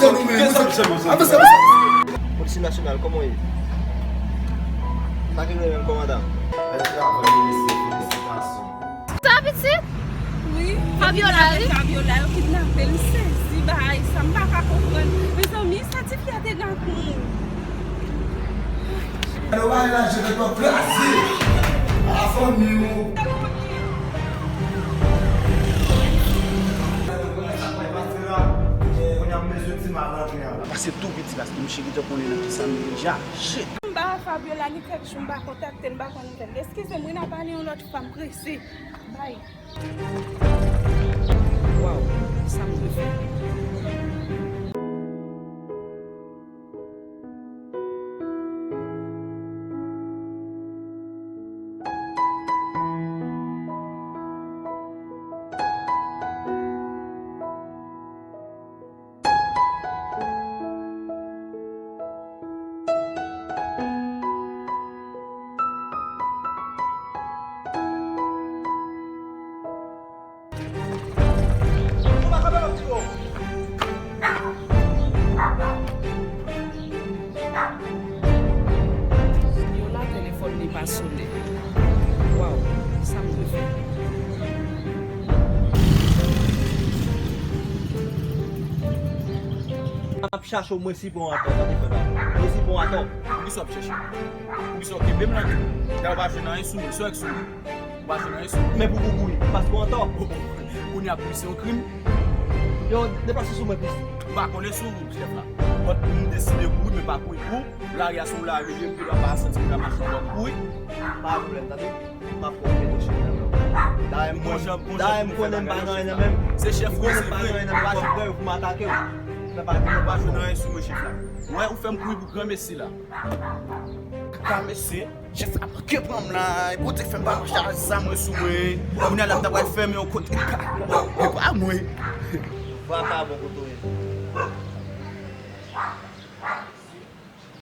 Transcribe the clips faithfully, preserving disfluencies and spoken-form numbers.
Polis nasyonal, kòman w ye? Sa ki gen menm kòmandan? Bèl travay, mesye, felisitasyon. Sa pitit? Wi, Fabiola, wi. Fabiola, yo kidnape l, m sezi bagay sa, m pa ka konprann. Mezanmi, sa tifi a te gen ak moun. Alò, bagay la, je vais pas placer à la famille. Pase tou piti paske misye gentan konnen nan kisa m ye deja. Shit! M ba Fabiola ni kèk jou m pa kontakte l, m pa konn nouvèl li. Eskize m wi, n a pale yon lòt fwa, m prese. Bay. Waw, sa m dwe fè? Yola telefòn li pa sonnen. Waw, sa m dwe fè? M ap chache w, mwen si bon atò, tande frè pa. Mwen si bon atò. Poukisa w ap chèche m? Poukisa w kenbe m la menm? Dayè w pa jwenn anyen sou mwen, se w k sou mwen. Ou pa jwenn anyen sou mwen. Men pou ou kouri, paske w antò. Kounye a kouri se yon krim. Yo, deplase sou mwen plis. M pa konnen sou ou, chèf la. But m deside kouri, men pa kouri pou ou. Lari a se yon lari, je m pi pa santi m ka mache, m ap kouri. Pa pwoblèm, tande? M ap fè w pete chèf la. Dayè m konnen, dayè m konnen m pa gen anyen nan men m. Se chèf ou, se vre. M pa jwenn pou m atake w. Mwen pa jwenn anyen sou mwen, chèf la. Wè, ou fè m kouri pou granmesi la. Granmesi. Chèf la manke pran m la, e Bondye fè m pa mache ak zam mwen sou mwen. Kounye a la m ta pral fèmen yon kote ka. E pa mwen. Vakabon kote w ye.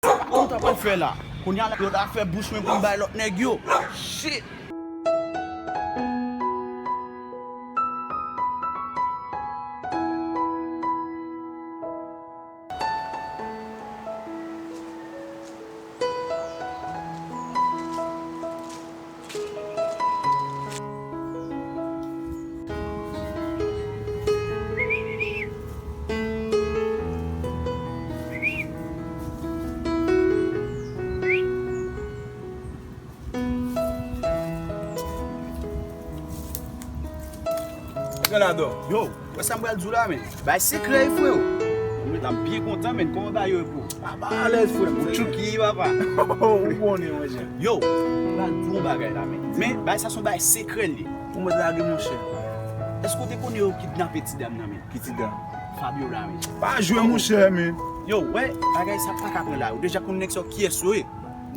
Sa pa konn ta pral fè la. Kounye a la yo ta fè bouch mwen pou m bay lòt nèg yo. Shit. Gen ladan. Yo, wè sa m pral di w la, men. Bagay sekrè, wi, freo. Mwen la, m byen kontan, men. Kòman bagay yo ye, bro? A, pa alèz, frè m. Ou tchouki, papa. Ou konnen, monchè. Yo, m pral di w yon bagay la, men. Men, bagay sa se yon bagay sekrè, li. Ou mèt lage, monchè. Èske w te konnen yo kidnape ti dam nan, men? Ki ti dam? Fabiola, men. Pa jwe, monchè, men. Yo, wè, bagay sa pa ka pran la. Ou deja konn nèg sa yo kiyès yo ye.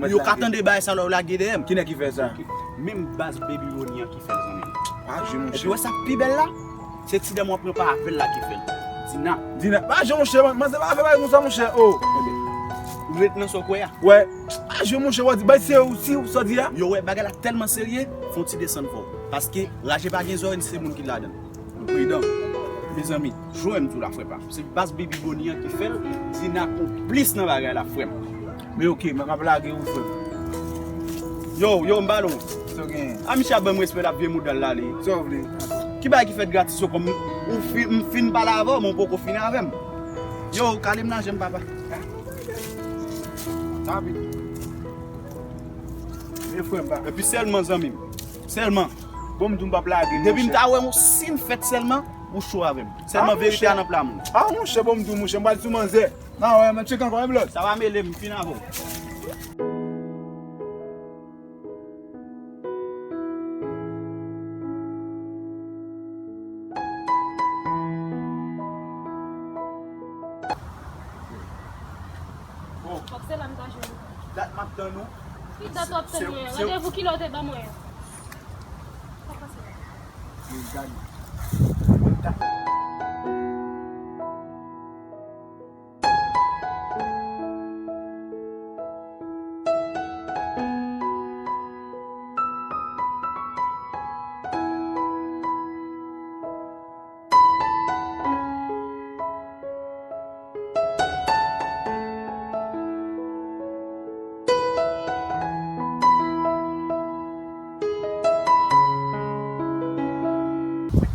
Yo ka tande bagay sa lè yo lage dèyè m. Ki nèg ki fè sa? Menm baz Baby Rony an ki fè l, zanmi. Pa jwe, monchè. Epi wè sa k pi bèl la? Se ti dam w ap pran pa avè l la ki fè l. Dina. Dina. Pa jwe, monchè, manzè pa fè bagay konsa, monchè. Oh. Ret nan sa w kwè a. Wè. Pa jwe, monchè, w a di, bay serye, ou si, ou sa w di a? Yo, wè, bagay la tèlman serye, fè yon ti desann fò. Paske raje pa gen zòrèy, se moun ki ladan l. Nou pridan. Mezanmi, jwe m tou la, frè pa. Se baz Baby Rony an ki fè l, Dina konplis nan bagay la, frè m. Men oke, m ap lage ou, frè m. Yo, yo, m pale w. Sa w genyen? A, misye ap ban m respè, l ap vye modèl la, li. Sa w vle? Ki bagay ki fèt gratis yo, kòm ou fi-, m fin pale avè w, men w poko fini avè m. Yo, kale m nan je m, papa. Rapid. E frè m, pa. Epi sèlman, zanmi m. Sèlman. Bon, m di w m p ap lage, monchè. Depi m ta wè yon siy fèt sèlman, ou cho avè m. Sèlman verite a nan pla moun. A, monchè, bon, m di w, monchè, m pral sou manzè. Nan wè, mwen tcheke ankò, yon lòt. Sa va mele m, m fin avè w. Bon. Fòk se la m ta jwenn ou. Dat m ap tann ou. Ki dat w ap tann mwen? Randevou kilè w te ban mwen an? Sa pase la? Gade.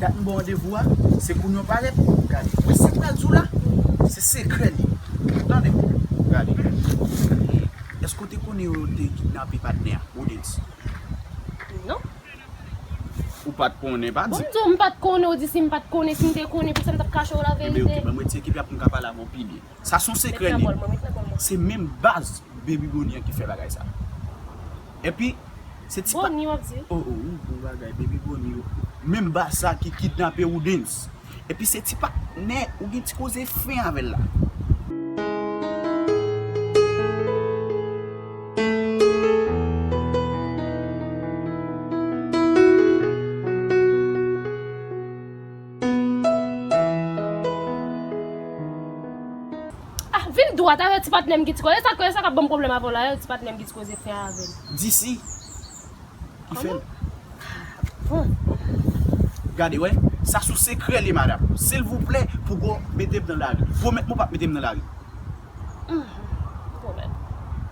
M ba w randevou a, se kounye a w parèt. Gade, wè sa m pral di w la, se sekrè li. Tande, gade. Èske w te konnen yo te kidnape patnè a, Woodens? Non. Ou pa t konnen, pa di. Bon, m di w, m pa t konnen, ou di si m pa t konnen, si m te konnen, poukisa m t ap kache w laverite? Ebyen, oke, ban m retire kip la pou m ka pale avè w pi byen. Sa se yon sekrè li. Se menm baz Baby Bonnie an ki fè bagay sa. Epi, se ti pa. Bonnie, w ap di? Oh, oh, oh, bon bagay, Baby Bonnie, oh. Menm baz sa ki kidnape Woodens. Epi se ti patnè, ou gen ti koze fen avè l la. Ah, vin dwat avè ti patnè m ki ti koze. E sa k, e sa k ap ban m pwoblèm avè w la, e ti patnè m ki ti koze fen avè l. D C ki fè l. Bon. Gade, wè, sa sou sekrè li, madanm. Silvouplè, pou gwo mete m nan lari. Pwomèt mwen w p ap mete m nan lari. Mhm. Pwomèt.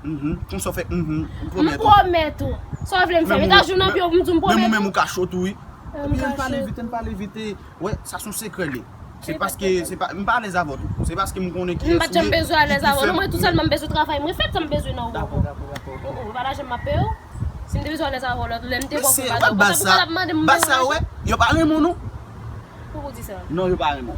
Mhm. Konsa w fè, mhm. M pwomèt ou. M pwomèt ou. Sa w vle m fè? Mete ajou nan pye w pou m di w m pwomèt ou? Menm ou menm ou ka cho tou, wi. Ebyen, ann pale vite, ann pale vite. Wè, sa se yon sekrè li. Se paske, se pa, m pa alèz avè w tou. Se paske m konnen kiyès ou ye. M pa t janm bezwen alèz avè w. Non, mwen tou sèlman m bezwen travay mwen fèt, sa m bezwen nan ou ankò. Dakò, dakò, dakò. Oh, oh, pa lache m ap peye w. Si m te bezwen alèz avè w, lè m te ba w konpa, ou pa t ap mande m. Ba sa, wè, yo pa renmen w, non. Pou ou di sa? Non, yo pa renmen w.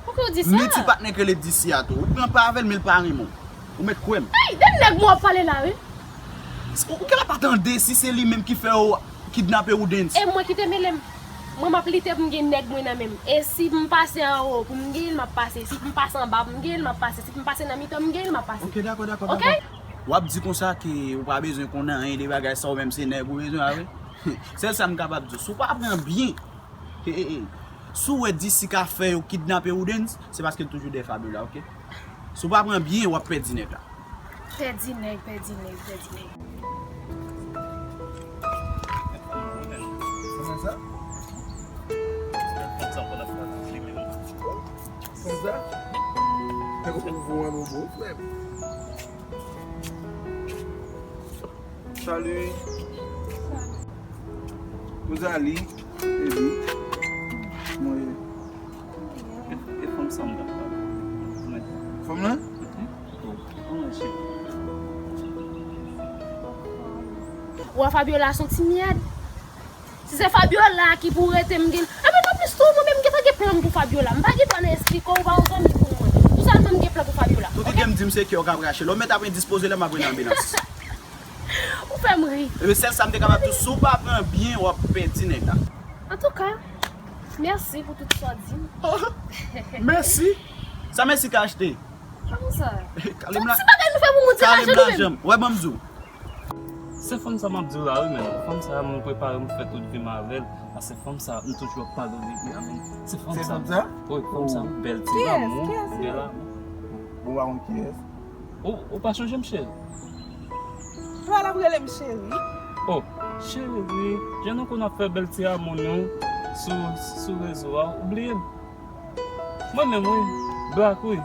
Poukisa w di sa? Li ti patnè k rele D C a tou. Ou pran pa avè l, men l pa renmen w. Ou mèt kwè m. Ey, de nèg mwen w ap pale la, wi. Ou genlè pa tande si se li menm ki fè yo kidnape Woodens. E mwen ki te mele m. Mwen m ap lite pou m gen nèg mwen nan men m. E si m pase anwo pou m gen l, m ap pase. Si m pase anba pou m gen l, m ap pase. Si m pase nan mitan m gen l, m ap pase. Ok, dakò, dakò, dakò. W ap di konsa ke ou pa bezwen konn anyen de bagay sa, ou menm se nèg ou bezwen a, wi. Sèl sa m kapab di w, si w pa pran byen, e, e, e, si w wè D C ka fè yo kidnape Woodens, se paske l toujou dèyè Fabiola, ok? Si w pa pran byen, w ap pèdi nèg la. Pèdi nèg, pèdi nèg, pèdi nèg. Kòman sa? Kòman sa? Ou, ou, ou, ou, frè m. Salut. Rosalie, baby. Mwen. E, e fanm sa m t ap pale. Fanm lan? Mhm. Oh, oh, cheri. Wa Fabiola se yon ti myèd. Si se Fabiola ki pou rete, m gen. Anben, anplis tou, mwen menm m gentan gen plan m pou Fabiola. M pa gen tan nan esplike w, ou pa yon zanmi pou mwen. Tou sèlman m gen plan pou Fabiola. Tout ide m di m se kè w k ap rache. Lè w mèt ap endispoze la, m ap rele anbilans. Ou fè m ri. Ebyen, sèl sa m te kapab di w, si w pa pran byen, w ap pèdi nèg la. Antouka, mèsi pou tout sa w di m. Mèsi? Sa mèsi ka achte? Kòman sa? Kale m la. Tout ti bagay nou fè pou moun, se lajan nou menm. Wè, ban m di w. Se fanm sa m ap di w la, wi, men fanm sa, mwen prepare m fè tout vi m avè l. Paske fanm sa, m toujou ap pale de li a, men se fanm sa. Se fanm sa? Wi, fanm sa, bèl ti lanmou, bèl lanmou. Bon, pa konn kiyès? Ou, ou pa chonje m, cheri? Pral ap rele m cheri. Oh, cheri, jan nou konn ap fè bèl ti amou nou sou, sou rezo a, ou bliye m? Mwen menm, wi, Black, wi.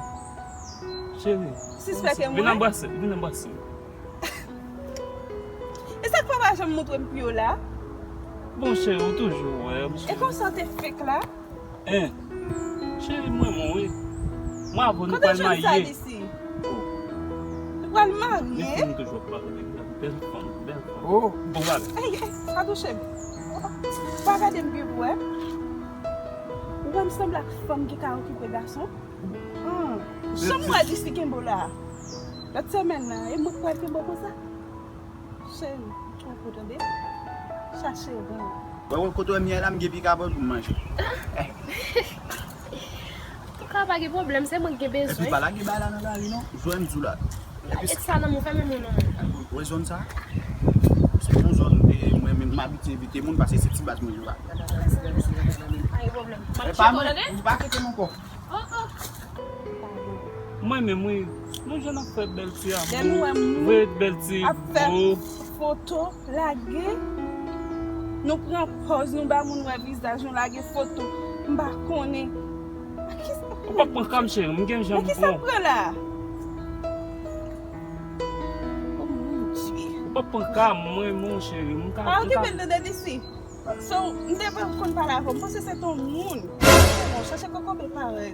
Cheri. Sispèk e mwen? Vin anbrase m, vin anbrase m. E sa k fè w pa janm montre m Piola? Bon, cheri, ou toujou wè m. E konsa w te fake la? Hein? Cheri, mwen, mwen, wi. Mwen avè w nou pral marye. Kote w jwenn sa, D C? Oh. Nou pral marye? Li fin toujou ap pale de bèl fanm, bèl fanm. Oh. Bon, ale. Ey, ey, pa touche m. Pa gade m byen pou wè. Ou wè m sanble ak fanm ki ka okipe gason? Hmm. Jan m wè D C kenbe w la. Lòt semèn nan, e mwen k pral kenbe w konsa? Cheri, ou twò fò tande. Chache w, grann. Wè, wè, kote w wè m ye la, m gen pika bòl pou m manje. Antouka, pa gen pwoblèm, se mwen k gen bezwen. Epi pa lage bay la nan lari non, jwenn di w la. Epi lage sa nan men w, fèmen men w non. Wè zòn sa? Se yon zòn, e, mwen menm m abitye evite moun paske se ti baz mwen yo la. Pa gen pwoblèm. M ap tcheke w, tande? Ou pa kite m ankò. Oh, oh. Mwen menm, wi. Nou jwenn ap fè bèl ti amou. Lè nou wè moun ap fè foto, lage, nou pran pòz, nou ba moun wè vizaj nou, lage foto. M pa konnen. A kisa, Ou p ap pran ka m, cheri, m gen jan Men m ki sa pran. Pran la? Oh mon Dieu. Ou p ap pran ka m, mwen, mon cheri, m ka. Pa okipe l, Dede, disi. So, m te pa konn pale avè w. M panse se ton moun. Se bon, chache kokobe parèy.